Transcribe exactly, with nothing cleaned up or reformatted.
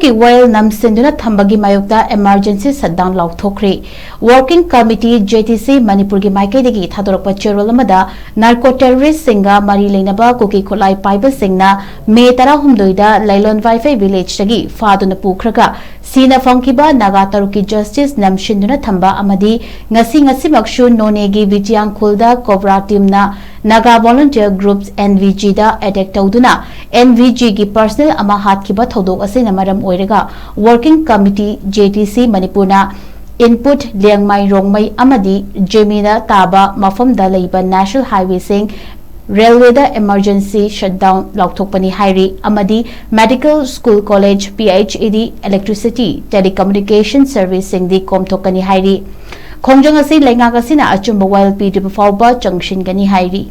ꯀꯤ ꯋꯥꯌꯦꯜ ꯅꯝꯁꯤꯟꯗꯨꯅ ꯊꯝꯕꯒꯤ ꯃꯥꯌꯣꯛꯇ emergency shutdown ꯂꯥꯎꯊꯣꯛꯈ꯭ꯔꯤ꯫ Working Committee, J T C, ꯃꯅꯤꯄꯨꯔꯒꯤ ꯃꯥꯏꯀꯩꯗꯒꯤ ꯊꯥꯗꯣꯔꯛꯄ ꯆꯦꯔꯣꯜ ꯑꯃꯗ, narco terroristꯁꯤꯡꯒ ꯃꯔꯤ ꯂꯩꯅꯕ ꯀꯨꯀꯤ ꯈꯨꯠꯂꯥꯏ ꯄꯥꯏꯕꯁꯤꯡꯅ ꯃꯦ ꯇꯔꯥꯍꯨꯝꯗꯣꯏꯗ ꯂꯥꯏꯂꯣꯟ ꯋꯥꯏꯐꯩ villageꯇꯒꯤ ꯐꯥꯗꯨꯅ ꯄꯨꯈ꯭ꯔꯒ ꯁꯤꯅ ꯐꯪꯈꯤꯕ ꯅꯥꯒꯥ ꯇꯔꯨꯛꯀꯤ justice ꯅꯝꯁꯤꯟꯗꯨꯅ ꯊꯝꯕ ꯑꯃꯗꯤ ꯉꯁꯤ ꯉꯁꯤꯃꯛꯁꯨ ꯅꯣꯅꯦꯒꯤ ꯕꯤꯖꯤꯌꯥꯡ ꯈꯨꯜꯗ COBRA teamꯅ Naga Volunteer Groups, N V G, ꯗ attack ꯇꯧꯗꯨꯅ N V Gꯒꯤ personnel ꯑꯃ ꯍꯥꯠꯈꯤꯕ ꯊꯧꯗꯣꯛ ꯑꯁꯤꯅ ꯃꯔꯝ ꯑꯣꯏꯔꯒ Working Committee, J T C, ꯃꯅꯤꯄꯨꯔꯅ ꯏꯟꯄꯨꯠ ꯂꯤꯌꯥꯡꯃꯩ ꯔꯣꯡꯃꯩ ꯑꯃꯗꯤ ꯖꯦꯃꯤꯅ ꯇꯥꯕ ꯃꯐꯝꯗ ꯂꯩꯕ National Highwayꯁꯤꯡ, railwayꯗ emergency shutdown ꯂꯥꯎꯊꯣꯛꯄꯅꯤ ꯍꯥꯏꯔꯤ ꯑꯃꯗꯤ medical, school, college, P H E D, electricity, telecommunication serviceꯁꯤꯡꯗꯤ ꯀꯣꯝꯊꯣꯛꯀꯅꯤ ꯍꯥꯏꯔꯤ꯫ ꯈꯣꯡꯖꯪ ꯑꯁꯤ ꯂꯩꯉꯥꯛ ꯑꯁꯤꯅ ꯑꯆꯨꯝꯕ ꯋꯥꯌꯦꯜ ꯄꯤꯗ꯭ꯔꯤꯕ ꯐꯥꯎꯕ ꯆꯪꯁꯤꯟꯒꯅꯤ ꯍꯥꯏꯔꯤ꯫